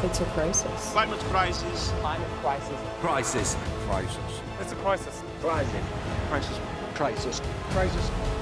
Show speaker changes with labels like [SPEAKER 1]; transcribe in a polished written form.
[SPEAKER 1] It's a crisis.
[SPEAKER 2] Climate crisis.
[SPEAKER 3] Climate crisis.
[SPEAKER 4] Crisis.
[SPEAKER 5] Crisis.
[SPEAKER 6] It's a crisis.
[SPEAKER 7] Crisis.
[SPEAKER 2] Crisis.
[SPEAKER 7] Crisis.
[SPEAKER 5] Crisis.